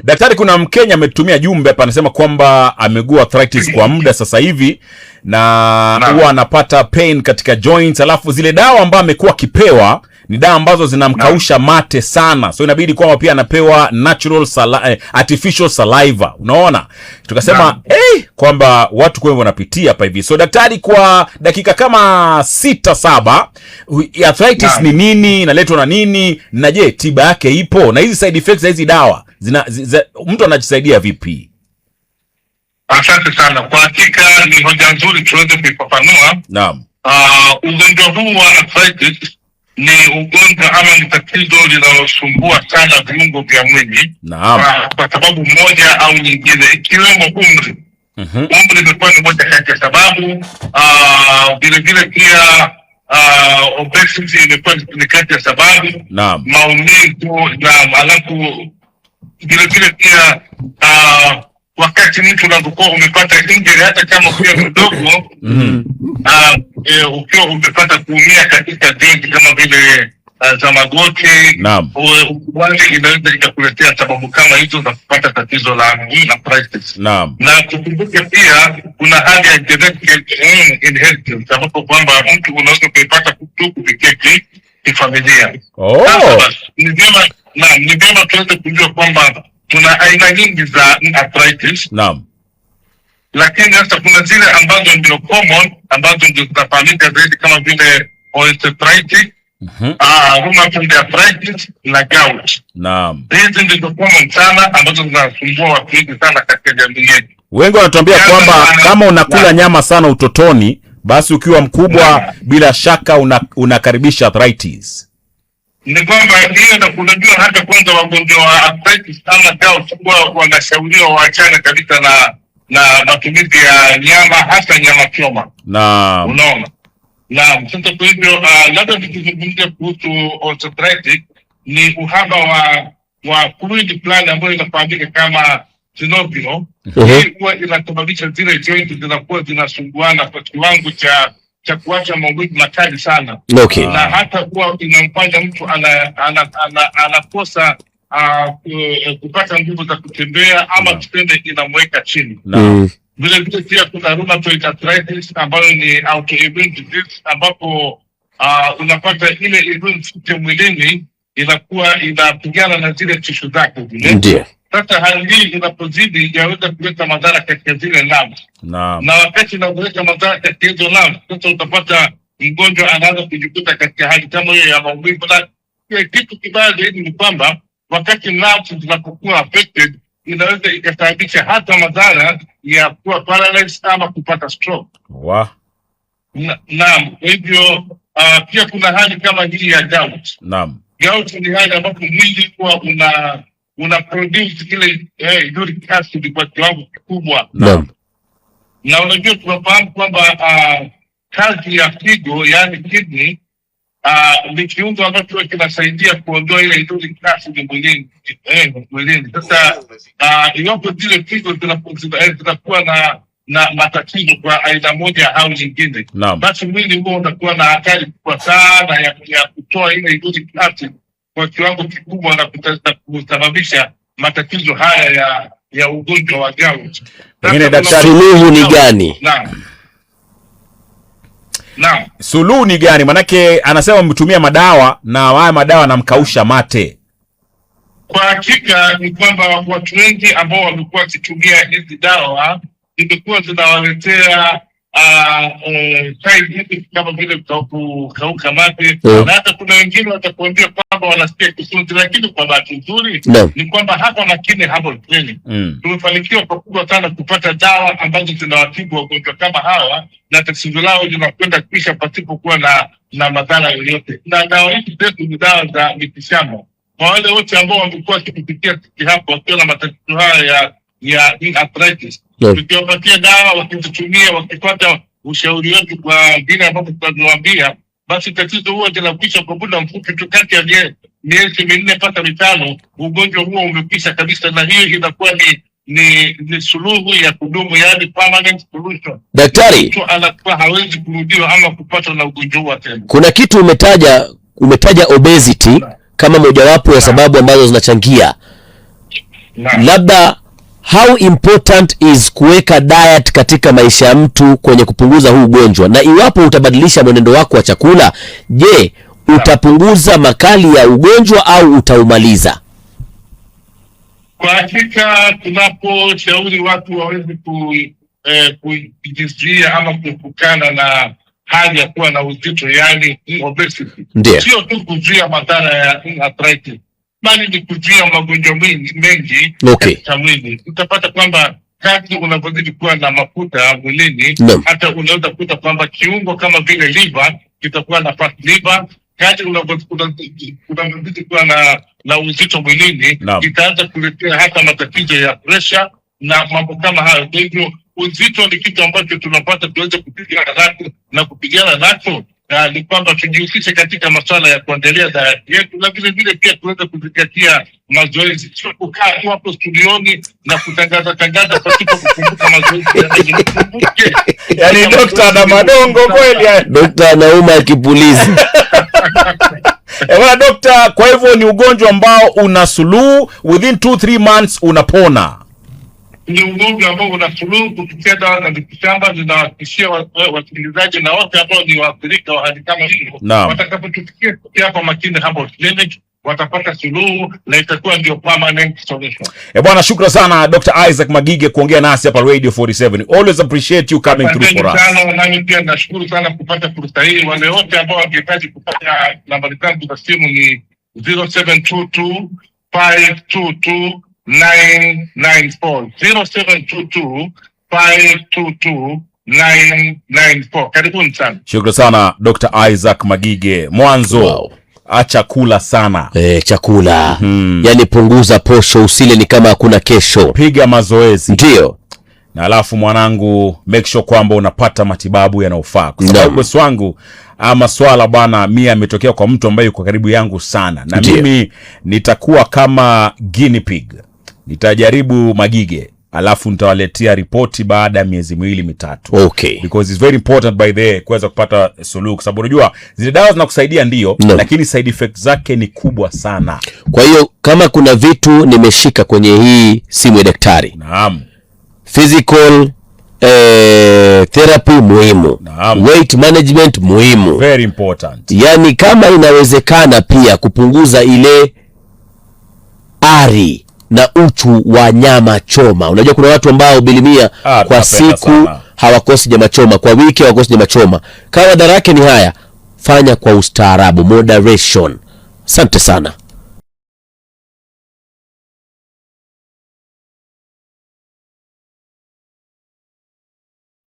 Daktari, kuna Mkenya ametumia jumbe hapa, anasema kwamba ameugua arthritis kwa muda sasa hivi na huwa anapata pain katika joints, alafu zile dawa ambazo amekuwa akipewa ni dawa ambazo zinamkausha mate sana, so inabidi kwamba pia anapewa artificial saliva. Unaona, tukasema kwamba watu kweli wanapitia hapa hivi. So daktari, kwa dakika kama 6, 7, arthritis ni nini, inaletwa na nini, na je, tiba yake ipo, na hizi side effects za hizi dawa mtu anajisaidia vipi? Asante sana. Kwa hakika ni hoja nzuri tuweze kuifafanua. Ugonjwa huu wa arthritis ni ugonjwa ama ni tatizo linalosumbua sana viungo vya mwili kwa sababu moja au nyingine, ikiwemo umri. Umri imekuwa ni moja kati ya sababu. Vile vile pia obesity imekuwa ni kati ya sababu, maumivu na alafu vile vile pia wakati mtu unapokuwa umepata injury, hata kama ukiwa mdogo, ukiwa umepata kuumia katika joint kama vile za magoti, wale inaweza ikakuletea sababu kama hizo za kupata tatizo la arthritis. Na tukumbuke pia kuna hali ya genetic inheritance, ambapo kwamba mtu unaweza kuipata tu kupitia kifamilia. Sasa basi, ni vyema tuweze kujua kwamba tuna aina nyingi za arthritis, lakini sasa kuna zile ambazo ndio common, ambazo ndio zinafahamika zaidi kama vile osteoarthritis, rheumatoid arthritis na gout. Hizi ndizo common sana ambazo zinasumbua watu wengi sana katika jamii yetu. Wengi wanatuambia kwamba kama unakula nyama sana utotoni, basi ukiwa mkubwa bila shaka unakaribisha arthritis. Ni kwamba hiyo, na unajua hata kwanza wagonjwa wa arthritis ama gout huwa wanashauriwa waachane kabisa na matumizi ya nyama, hasa nyama choma. Unaona? Naam, sasa kwa hivyo labda tukizungumzia kuhusu osteoarthritis ni uhaba wa fluid fulani ambayo inafahamika kama synovial. Hii huwa inasababisha zile joint zinakuwa zinasumbuana kwa kiwango cha kuacha maumivu makali sana na hata huwa inamfanya mtu anakosa kupata nguvu za kutembea ama tuseme inamweka chini. Vile vile pia kuna rheumatoid arthritis ambayo ni autoimmune disease, ambapo unapata ile immune system mwilini inakuwa inapigana na zile tishu zako zile. Sasa hali hii inapozidi yaweza kuleta madhara katika zile nerves, na wakati inapoleta madhara katika hizo nerves, sasa utapata mgonjwa anaanza kujikuta katika hali kama hiyo ya maumivu. Na kitu kibaya zaidi ni kwamba wakati nerves zinapokuwa affected, inaweza ikasababisha hata madhara ya kuwa paralyzed ama kupata stroke. Naam, kwa hivyo pia kuna hali kama hii ya gout. Gout ni hali ambapo mwili huwa una produce ile uric acid kwa kiwango kikubwa, na unajua tunafahamu kwamba kazi ya figo, yaani kidney, ni kiungo ambacho huwa kinasaidia kuondoa ile uric acid mwilini. Sasa iwapo zile figo zinakuwa na matatizo kwa aina moja au nyingine, basi mwili huo utakuwa na hatari kubwa sana ya kutoa ile uric acid kwa kiwango kikubwa na kusababisha matatizo haya ya ugonjwa wa gout. Pengine Sasa daktari- Suluhu ni gani? Naam. Suluhu ni gani? Manake anasema mtumia madawa na haya madawa anamkausha mate. Kwa hakika ni kwamba watu wengi ambao wamekuwa wakitumia hizi dawa zimekuwa zinawaletea side effects kama vile kukauka mate, na hata kuna wengine watakuambia kwamba wanasikia kisunzi, lakini kwa bahati nzuri ni kwamba hapa Makini Herbal Clinic tumefanikiwa pakubwa sana kupata dawa ambazo zinawatibu wagonjwa kama hawa na tatizo lao linakwenda kuisha pasipokuwa na madhara yoyote. Na dawa hizi zetu ni dawa za mitishamba. Kwa wale wote ambao wamekuwa wakitupitia sisi hapo wakiwa na matatizo haya ya arthritis, tukiwapatia dawa, wakizitumia, wakipata ushauri wetu kwa vile ambavyo tunavyowaambia, basi tatizo huwa linakwisha kwa muda mfupi tu, kati ya miezi 4 mpaka 5, ugonjwa huo umekwisha kabisa, na hiyo inakuwa ni suluhu ya kudumu, yaani permanent solution. Daktari, Mtu anakuwa hawezi kurudiwa ama kupatwa na ugonjwa huo tena. Kuna kitu umetaja obesity kama mojawapo ya sababu ambazo zinachangia. Naam. Labda how important is kuweka diet katika maisha ya mtu kwenye kupunguza huu ugonjwa, na iwapo utabadilisha mwenendo wako wa chakula, je, utapunguza makali ya ugonjwa au utaumaliza? Kwa hakika tunaposhauri watu waweze kujizuia ama kuepukana na hali ya kuwa na uzito, yaani obesity, sio tu kuzuia madhara ya arthritis, bali ni kuzuia magonjwa mengi mengi katika mwili. Utapata kwamba kadri unavyozidi kuwa na mafuta mwilini, hata unaweza kuta kwamba kiungo kama vile liver kitakuwa na fat liver. Kadri unavyozidi kuwa na uzito mwilini, itaanza kuletea hata matatizo ya pressure na mambo kama hayo. Kwa hivyo uzito ni kitu ambacho tunapata tuweze kupigana nacho, na kupigana nacho na ni kwamba tujihusishe katika masuala ya kuangalia diet yetu, na vile vile pia tuweze kuzingatia mazoezi, sio kukaa tu hapo studioni na kutangaza tangaza pasipo kukumbuka mazoezi. Jamani, mkumbuke. Yaani dokta ana madongo kweli yani. Dokta anauma akipuliza. Bwana dokta, kwa hivyo ni ugonjwa ambao una suluhu, within 2 3 months unapona. Ni ugonjwa ambao una suluhu kupitia dawa za mitishamba. Zinawahakikishia wasikilizaji na wote ambao ni waathirika wa hali kama hiyo, watakapotufikia kupitia hapa Makini Herbal Clinic watapata suluhu na itakuwa ndio permanent solution. Bwana, shukran sana Dr. Isaac Magige kuongea nasi hapa Radio 47. Always appreciate you coming through Asanteni for us. sana, nami pia nashukuru sana kupata fursa hii. Wale wote ambao wangehitaji kupata nambari zangu za simu ni 0722 522 994, 0722 522 994. Karibuni sana. Shukran sana Dr. Isaac Magige. Mwanzo, acha kula sana. Chakula. Yaani punguza posho, usile ni kama hakuna kesho. Piga mazoezi. Na alafu mwanangu, make sure kwamba unapata matibabu yanayofaa, kwa sababu bosi wangu, ama swala bwana, mimi ametokea kwa mtu ambaye yuko karibu yangu sana, na mimi nitakuwa kama guinea pig, nitajaribu Magige alafu nitawaletea ripoti baada ya miezi miwili mitatu, because it's very important by the way kuweza kupata suluhu, kwa sababu unajua zile dawa zinakusaidia ndio, lakini side effects zake ni kubwa sana. Kwa hiyo kama kuna vitu nimeshika kwenye hii simu ya daktari, physical therapy muhimu, weight management muhimu, Very important. Yaani kama inawezekana pia kupunguza ile ari na uchu wa nyama choma. Unajua kuna watu ambao bilimia kwa Tunapenda siku sana. Hawakosi nyama choma, kwa wiki hawakosi nyama choma. Kama madhara yake ni haya, fanya kwa ustaarabu, moderation. Asante sana.